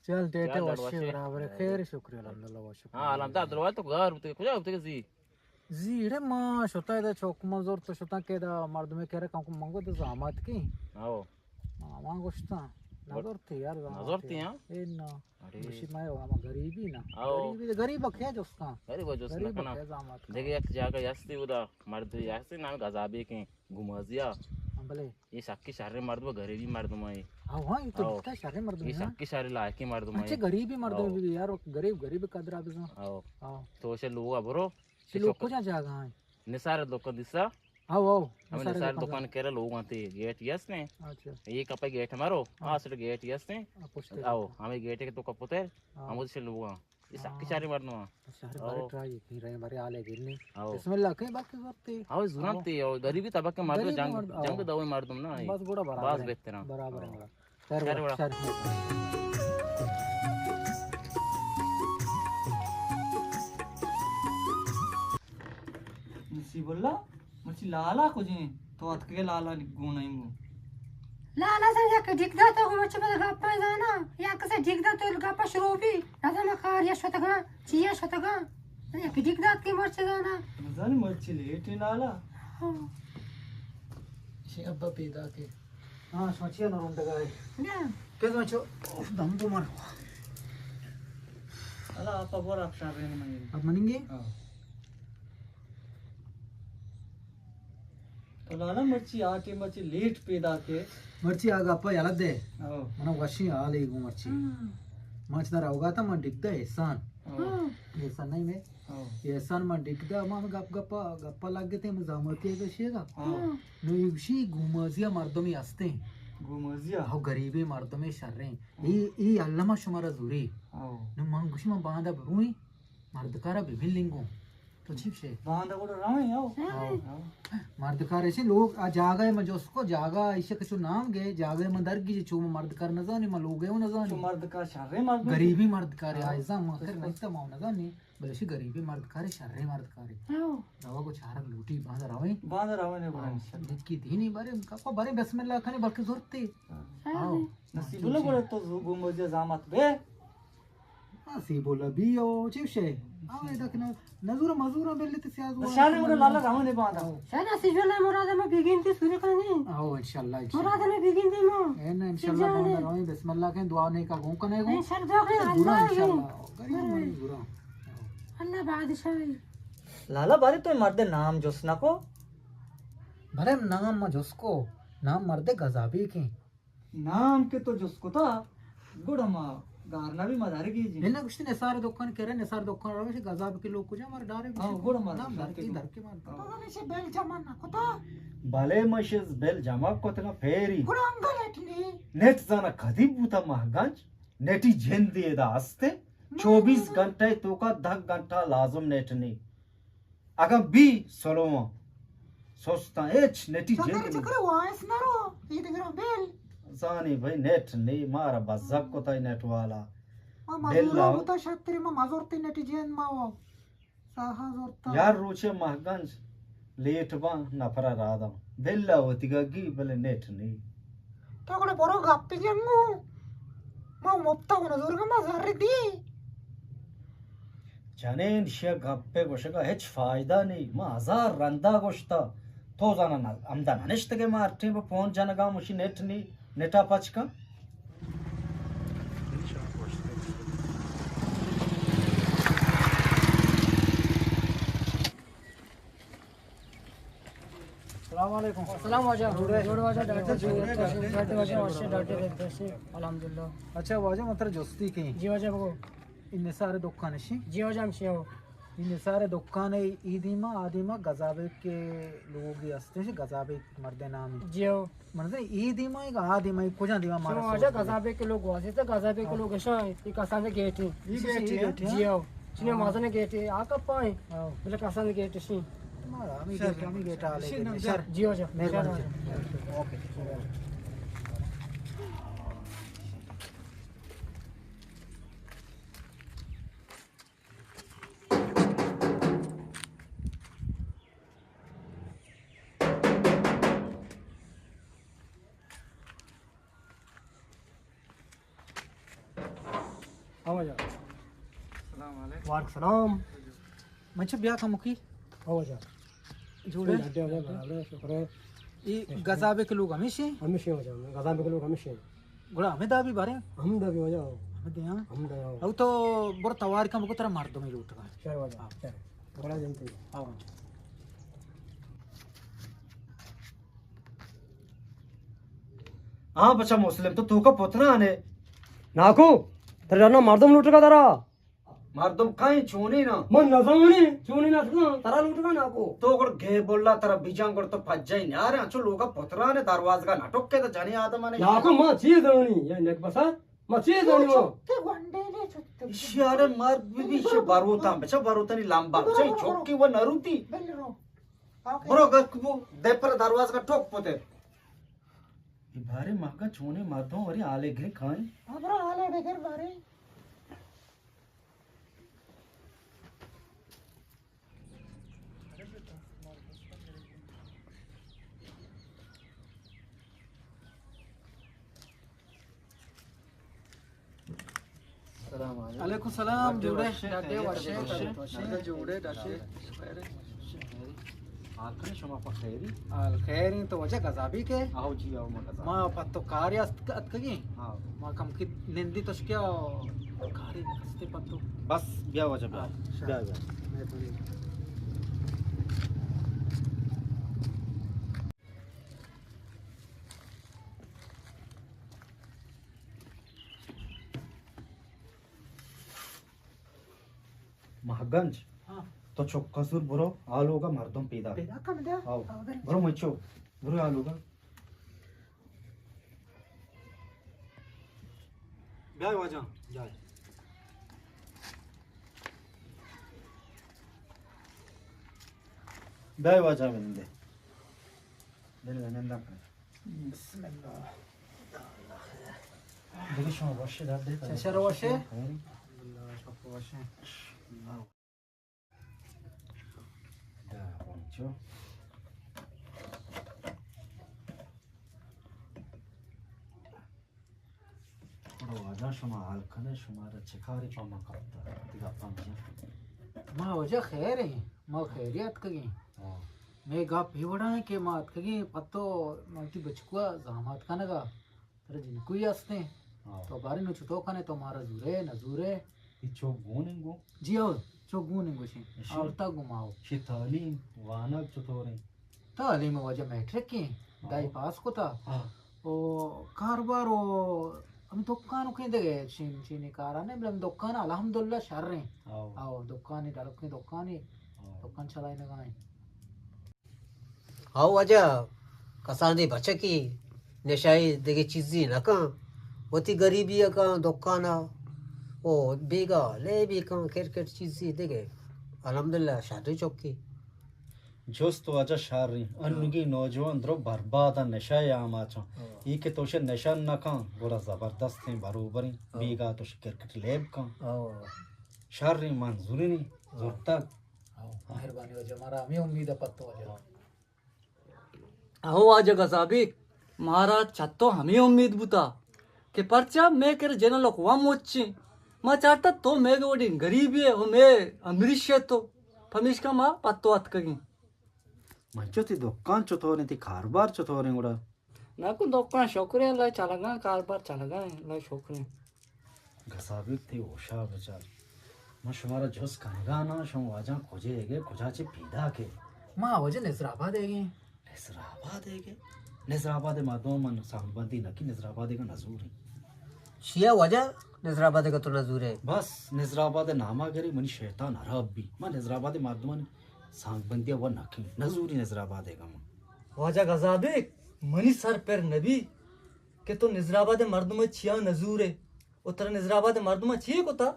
چل، ٹیٹے، چل، وشی، وشی۔ برابر ہے۔ خیر، شکریہ، الحمدللہ، وشی۔ ہاں، الحمدللہ، تو گار بوتے، کجا بوتے زی؟ زی، ارے ما شتا ادا چوک ما زور تو شتا کہ ادا مردمے کرا کم کم منگو تو زامات کی۔ آو۔ ما، ما گوشتا، نظر تی یار، زامات نظر تی، یار۔ ہاں؟ اے نا۔ ارے۔ گوشی ما، ما غریبی نا۔ آو۔ غریبی، غریب کیا جستا؟ غریب جست غریب نہ کنا۔ کیا زامات کا؟ دیکھ، یک جاگہ یستی ادا، مرد یستی نام گزابی کے، گمازیا۔ ہاں، بلے۔ اے سکی شریں مردم، غریبی مردم اے۔ ہاں، ہاں، اے تو آو۔ بہتا شریں مردم اے اے، ہاں۔ سکی شریں لائقی مردم اے۔ اچھا، غریبی مردم آو۔ بھی یار، غریب، غریب قدر آ بزن۔ آو۔ آو۔ تو اسے لوگ برو۔ چہ لوگ کجا جاگہ ایں؟ نثار دکان دیسا؟ آو، آو، ہمیں نثار نثار دکان۔ دکان کرا لوگ آنتے، گیٹ یس نے۔ اچھا۔ یہ کپے گیٹ ہمارو، ہاں۔ آ سر گیٹ یس نے۔ آ، پشت آو، ہمیں گیٹ کے تو کپوتے، ہاں۔ ہم اسے لوگ آں۔ یہ سکی ہاں۔ شریں مردم آں۔ شہر آو۔ بارے ٹرائی کی رہے، بارے آلے گرنے۔ آو۔ بسم اللہ کہیں باقی ضرورت ہے۔ آو، ضرورت ہے، آو، غریبی طبقے مردم، غریبی جنگ، مرد-، جنگ آو۔ دعوے مردم نا، یہ باز بڑا برابر باز ہے۔ بہتر ہیں۔ برابر ہے آو۔ بڑا۔ شہر شہر بڑا۔ نصیب اللہ، مرچی لالا کجیں؟ تو اتکگے لالا گون ایں گوں۔ لالا سر یک ڈیک دات تو مرچی بس گپا زانا، یا کسے ڈیک دات تو گپا شروع بی، نظم کار یا شتگاں، چیا شتگاں، یک ڈیک دات کہ مرچی زانا۔ نزانی مرچی لیٹ لالا۔ ہاں۔ شی ابا پیدا کے۔ ہاں، شما چیا نہ رونتگ ئے؟ نہ۔ کس من چو، اوف، دم تو مر۔ الا، آپ بور آپ شر رہے منگے۔ آپ منگے؟ ہاں۔ تو لالا مرچی آ ٹیم مرچی لیٹ پیدا کے۔ مرچی آ گپا یلہ دے۔ ہاں۔ منا وشیں حالے گو مرچی۔ ہاں۔ من چدا روگا تا من ڈیک دا احسان۔ ہاں۔ احسان نہیں میں۔ ہاں۔ اے احسان من ڈیک دا، ما ہم گپ گپا، گپا لگتے، من زاماتی ہے گشے گا۔ ہاں۔ نو ایشی گومازی مردمی ہستیں۔ گومازی؟ ہاں، غریبیں مردمے شریں۔ ہاں۔ اے، اے علما شمارا زوری۔ ہاں۔ نو من گوشی من باندا برویں، مردکارا بملنگوں۔ تو چی بشے؟ باندا گوڑا رویں، آو۔ ہاں۔ آو۔ مردکار ایشی لوگ آ جاگہ من جوست کو، جاگہ ایشی کچو نام گئے، جاگہ من درگی چو مردکار نزانی، من لوگے ہوں نزانی۔ چو مردکار شریں مردم۔ غریبی مردکار ہاں۔ آئزا ما کر نہیں تا ما نزانی۔ بلے شی غریبیں مردکارے، شریں مردکارے۔ ہاں۔ روا گو چارگ لوٹی، باندا رویں۔ باندا رویں نے گڑا ہاں۔ انشاءاللہ۔ دکی دینی بارے، کپا بارے بسم اللہ کنے بلکہ زورتے۔ ہاں۔ ہاں۔ نصیب اللہ گڑا تو زو-، گو مجھے زامت بے۔ نصیب اللہ بی او چیوشے۔ ہاں، ادا کنا نزور مزور بلے تے سیاز۔ شاہ گڑا لالا رویں نے باندا۔ ہاں۔ شاہ نصیب اللہ مراد ما بیگین تے سورے کنگے۔ ہاں، انشاءاللہ، انشاءاللہ۔ مراد ما بیگین تے ما۔ اے نا، انشاءاللہ باندا رویں، بسم اللہ کہیں، دعا نیکا گون کنے گو۔ انشاءاللہ، دعا کنے، گڑا اللہ انشاءاللہ۔ غریب مری گڑا۔ اللہ بادشاہ۔ لالا بارے تو مرد نام جست نہ کو؟ بلے نام ما جست کو، نام مرد گزابی کے۔ نام کے تو جست کو تا، گڑا ما گار نہ بی ما دارے گی جی۔ نہ گشتی نثار دکان کرے، نثار دکان روش گزاب کے لوگ کجا مار ڈارے ہاں، گشتی۔ گڑا مار نام ڈارے در کے، گی۔ در کے مار۔ تو بلے شے بیل جمع نہ کو تا؟ بلے مشز بیل جمع کو تنا پھیری۔ گڑا انگا نیٹ نی۔ نیٹ زانا کدی بوتا مہگنج؟ نیٹی جندے ادا ہستے۔ چوبیس گھنٹہ توکا دہ گھنٹہ لازم نیٹ نی۔ اگاں بی سلوواں سستاں ہچ نیٹی جند چکر نی۔ چکر وائس نہ رو، اے دگرا بیل۔ زانی بھائی نیٹ نی، مارا بزگ کتا نیٹ والا۔ ما مزور بلا۔ بوتا شتری ما مزور تے نیٹی جند ما وہ۔ ساہا زورتا۔ یار روچے مہگنج لیٹ باں نفرا راداں۔ بلا وتی گگی بلے نیٹ نی۔ تو گڑا برو گپے جنگو۔ ما مپتا گنا زورگا ما زر دی۔ جنین شیا گپے گوشگا ہچ فائدہ نی۔ ما ہزار رندا گوشتا۔ تو زانا نہ، ہمدا ننشتگے ما ہر ٹیم پہ فون جنگا مشی نیٹ نی، نیٹا پچ کن۔ السلام علیکم۔ السلام واجہ۔ جوڑے؟ جوڑے واجہ، ڈاکٹر جوڑے، ڈاکٹر واجہ، ڈاکٹر واجہ، الحمدللہ۔ اچھا واجہ، من ترا جستی کہیں۔ جی واجہ، بگو۔ اے نثار دکان شی؟ جی واجہ، ہمشی ہو۔ اے نثار دکان اے، اے دیما، آ دیما گزابے کے لوگ ہستے، گزابے مرد نام۔ جی ہو۔ من اے دیما، آ دیما، کجا دیما مارا شما واجہ سوچ دے۔ گزابے کے لوگ واجہ، گزابے کے لوگ شاہ، اے کسان گیٹ ہے۔ اے گیٹ ہے؟ جی ہو۔ چنے مازن گیٹ ہے، آ کپا ہے۔ ہاں۔ بلے کسان گیٹ شی۔ ہمارا ہمیں گیٹ، ہمیں گیٹ آ لے۔ شر۔ جی ہو جا۔ مہربانی۔ اوکے۔ واجہ۔ السلام علیکم۔ وعلیکم السلام۔ من چہ بیا کمکی۔ ہاں واجہ۔ جوڑے؟ اڈے واجہ، برابر ہے، شکر ہے۔ ای گزابے کے لوگ ہمیشہ ہیں؟ ہمیشہ ہیں واجہ، گزابے کے لوگ ہمیشہ ہیں۔ گڑا ہمیں دا بھی بارے؟ ہم دا بھی واجہ۔ ہمیں دے ہاں؟ ہم دا ہاں۔ او تو بر توار کم کو ترا مردم ہی لوٹ گا۔ شر واجہ، ہاں۔ شر۔ بڑا جنتی۔ ہاں واجہ۔ ہاں بچہ مسلم، تو توکا پتران ہے۔ ناکو، ترا جانا مردم لوٹگا ترا۔ مردم کائیں چونی نا؟ من نزانی، چونی نا سنا، ترا لوٹگا ناکو۔ تو گڑ گیب اللہ ترا بیجان گڑ تو پجائی نیارے، انچو لوگا پتران ہے، دروازگا نہ ٹکے تو جنی آدم نے۔ ناکو، ما چی زانی، یہ نک بسا، ما چی زانی ما۔ ایشی آرے مرد بی بی، ایشی بروتان، بچہ بروتانی لمبا، بچہ چوکی و نروتی۔ برو گک بو، دے پر دروازگا ٹک پتے۔ اے بارے ماگا چونیں مردم وری آلے گرے کائیں۔ ہاں، برو آلے بگر بارے۔ السلام علیکم۔ علیکم السلام، ڈاکٹر جوڑے، وشے، ڈاکٹر خیریت وشے، ہے؟ وشے، ڈاکٹر جوڑے، ڈاکٹر خیر ہے؟ حال کنے شما پہ خیری؟ حال خیری تو واجہ گزابی کے؟ آؤ جی، آؤ ما گزابی۔ ما پہ تو کاری است اتکگی؟ ہاں۔ ما کم کی نندی تو شکیا کاری ہستے پہ تو۔ بس بیا واجہ بیا۔ ہاں، شاید۔ بیا بیا۔ مہربانی۔ مہگنج، ہاں۔ تو چکا زور برو، آ لوگا مردم پیدا۔ پیدا کم دا؟ آؤ۔ آؤ، برو۔ برو مچو، برو آ لوگا۔ بیا واجہ، بیا۔ بیا واجہ بندے۔ دل نندا کنے۔ بسم اللہ۔ دگہ شما وشے داد دے۔ چشر وشے؟ الحمدللہ، شکر وشے۔ دا پنچو۔ گڑا واجہ شما حال کنے، شمارا چہ کارے پہ ما کپتا؟ وتی گپاں بجن۔ ما واجہ خیر ایں، ما خیری اتکگیں۔ ہاں۔ مئے گپ اے وڑا ایں کہ ما اتکگیں پہ تو، ما وتی بچکوا زامات کنگا، ترا جنکوئی ہستیں۔ ہاں۔ تو بارے نو چتو کنے، تو مارا زورے، نہ زورے؟ اے چو گون انگو؟ جی ہو، چو گون انگو شیں۔ اشی؟ آورتا گو ماو۔ شی تعلیم، وانگ چطور ایں؟ تعلیم واجہ میٹرک ایں، ہاں۔ دائی پاس کتا۔ ہاں۔ او کاروبار او ہمے دکان کیں دگہ چین، چینی کارا نہ، بلے ہمے دکان الحمدللہ شر ایں۔ ہاں۔ او دکانی، ڈلکیں دکانی، ہاں۔ دکان چلائینگا ایں۔ ہاں واجہ، کسانیں بچکے نشہ ءُ دگہ چیزے نہ کن، وتی گریبی ءَ کن، دکان ءَ او بیگاہ لیبی کن، کرکٹ چیزے دگہ۔ الحمدللہ شریں چکے۔ جست واجہ شریں۔ ہاں۔ انوگیں نوجوان درو برباد اَنت، نشہ ءِ آماچ اَنت۔ ہاں۔ اے کہ تو شے نشہ نہ کن، گڑا زبردستیں بروبریں۔ ہاں۔ بیگاہ تو شے کرکٹ لیب کن۔ ہاں۔ شریں منظوریں۔ ہاں۔ زرتگ۔ ہاں، مہربانی واجہ، مارا ہمے امید ءَ پہ تو واجہ۔ ہاں۔ اہو واجہ گزابیک، مارا چہ تو ہمے امید بوتا کہ پرچا مئے کرا جنلک وَ مچیں۔ ما چارتا تو مئے وڑیں گریبے ئے ءُ مئے امریش ئے تو، پمیشکا ما پہ تو اتکگیں۔ من چو تئی دکان چطوریں، تئی کاروبار چطوریں گڑا؟ ناکو دکان شکریں، اللہ چلگاں، کاروبار چلگاں، اللہ شکریں۔ گزابیک تئی ہوشا بچار۔ من شمارا جست کنگا ناں، شما واجہ کجا ئیگ ئے، کجا چہ پیداک ئے؟ ما واجہ نظر آباد ئیگ ایں۔ نظر آباد ئیگ ئے؟ نظر آباد ءِ مردم من سانگ بندی نہ کن، نظر آباد ئیگا نزوریں۔ چیا واجہ نظر آباد ئیگا تو نزورے؟ بس نظر آباد ءِ ناما گرے منی شیطان حراب بی۔ من نظر آباد ءِ مردمانی سانگ بندی ءَ وَ نہ کن، نزوری نظر آباد ئیگا من۔ واجہ گزابیک، منی سر پر نبی کہ تو نظر آباد ءِ مردم ءَ چیا نزورے؟ ءُ ترا نظر آباد ءِ مردماں چی کتا؟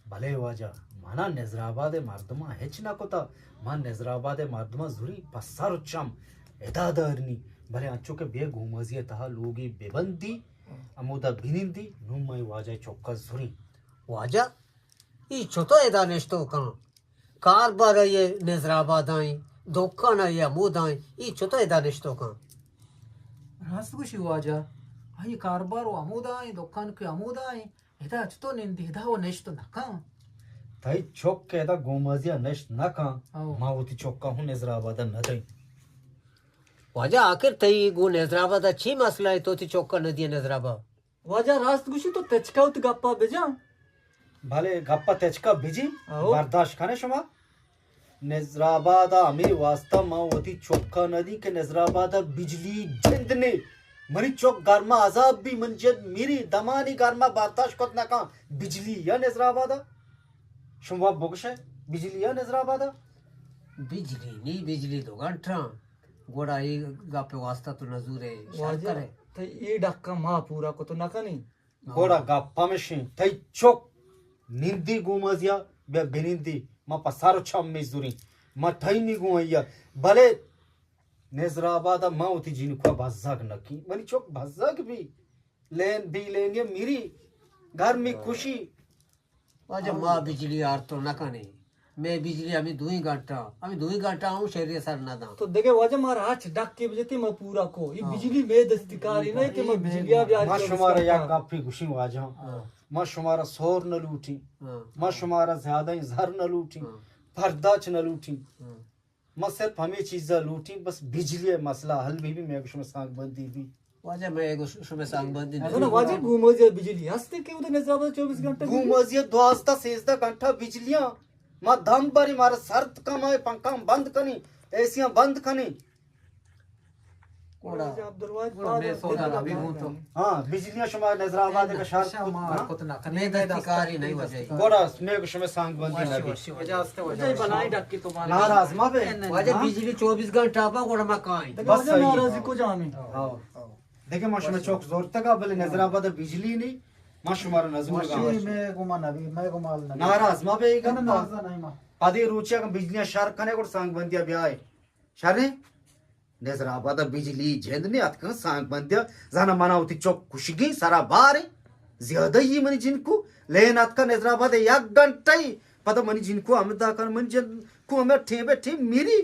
بلے واجہ، منا نظر آباد ءِ مردماں ہچ نہ کتا۔ من نظر آباد ءِ مردماں زوری پہ سر ءُ چم ادا دارنی، بلے انچو کہ بے گومازی ءِ تہا لوگے بہ بندی، ہمودا بنندی، نوں مئے واجہ ءِ چکا زوری۔ واجہ، ای چتو ادا نشتو کن؟ کاربار آئی ءِ نظر آباد ءَ ایں، دکان آئی ءِ ہمودا ایں، ای چتو ادا نشتو کن؟ راست گوشی واجہ، آئی ءِ کاربار و ہمودا ایں، دکان کہ ہمودا ایں، ادا چتو نندی، ادا و نشت نہ کن۔ تئی چک ادا گومازیا نشت نہ کن۔ او۔ ما وتی چکا ہوں نظر آبادا نہ دئیں۔ واجہ، آخر تئی گوں نظر آبادا چی مسئلہ ہے، تو وتی چکا نہ دیے نظر آباد؟ واجہ راست گوشی، تو تچکا وتی گپا بجن۔ بلے گپا تچکا بجی، او۔ برداشت کنے شما؟ نظرآباد ء ہمے واسطہ من وتی چک ء نہ دی کہ نظرآباد ء بجلی جند نے۔ منی چک گرما عذاب بی، من جند میری، دمانی گرما برداشت کت نہ کن۔ بجلی یا نظرآباد ء؟ شما بگشے، بجلی یا نظرآباد ء؟ بجلی نی، بجلی دو گھنٹہ۔ گوڑا اے گپ واسطہ تو نزورے، شر واجہ، کرے۔ تئی اے ڈکا ما پورا کت نہ کنی۔ گڑا گپ ہمشیں، تئی چک نندی گومازیا، بیا بنندی، ما پہ سر و چم می زوریں، ما ٹائمی گوں آئیا۔ بلے نظر آبادا ما وتی جنکوا بزگ نکی، منی چک بزگ بی، لین بی لین یا میری، گرمی کشی۔ واجہ، ما بجلی آرتو نکنیں۔ مئے بجلی ہمے دوئیں گھنٹہ، ہمے دوئیں گھنٹہ ہوں شہری سر نہ داں۔ تو دگہ واجہ مارا ہچ ڈکے بجتی ما پورا کو۔ یہ ہاں۔ بجلی مئے دستی کاری نہ کہ ما بجلی آ بیار ما کے شمارا بسکتا۔ یک گپی گوشیں واجہ۔ ہاں۔ ما شمارا سور نہ لوٹیں۔ ہاں۔ ما شمارا زیادہ زر نہ لوٹیں۔ ہاں۔ پرداچ نہ لوٹیں۔ ہاں۔ ما صرف ہمے چیزا لوٹیں، بس بجلی مسئلہ حل بی، بی مئے گو شمئے سانگ بندی بی۔ واجہ مئے گو شمئے سانگ بندی نہ بی۔ واجہ گومازی بجلی ہستے کہ ادھر نظر آباد چوبیس گھنٹہ بجلی؟ گومازی دوازدہ سیزدہ گھنٹہ بجلیاں۔ ما دم بری، مارا سرد کمائے، پنکھاں بند کنی، اے سیاں بند کنی۔ گوڑا، گوڑا مئے سودا نہ بی ہوں تو۔ ہاں، بجلیاں شما نظر آباد کا شرط اچھا، کت، ما ہاں؟ کت نہ کنی، مئے دستی کاری نہیں واجہ۔ گوڑا مئے گو شمئے سانگ بندی نہ بی۔ واجہ ہستے واجہ۔ واجہ بلائیں ڈکی تو مارا۔ ناراض ما بے۔ واجہ ہاں؟ بجلی چوبیس گھنٹہ پا گوڑا ما کائیں۔ بس واجہ صحیح۔ ناراضی کو جانے۔ ہاں۔ دیکھیں ما شمئے چوک زورتگا، بلے نظر آباد بجلی نہیں، ما شمارا نزور گا۔ مئے گو ما نہ بی، مئے گو مال نہ بی۔ ناراض ما بے گا۔ ناراض نہیں ما۔ پدی روچی اگاں بجلیاں شر کنے گوڑا سانگ بندیا بیائے۔ شریں؟ نظر آباد ء بجلی جند نے اتکن سانگ بندیا، زانا منا وتی چک کشگی سرا باریں، زیادہ ہی منی جنکو لین اتکا نظر آباد ء یک گھنٹہ ہی، پدا منی جنکو ہمدا کن، منی جنکو ہمیں ٹھیبے ٹھیب میری،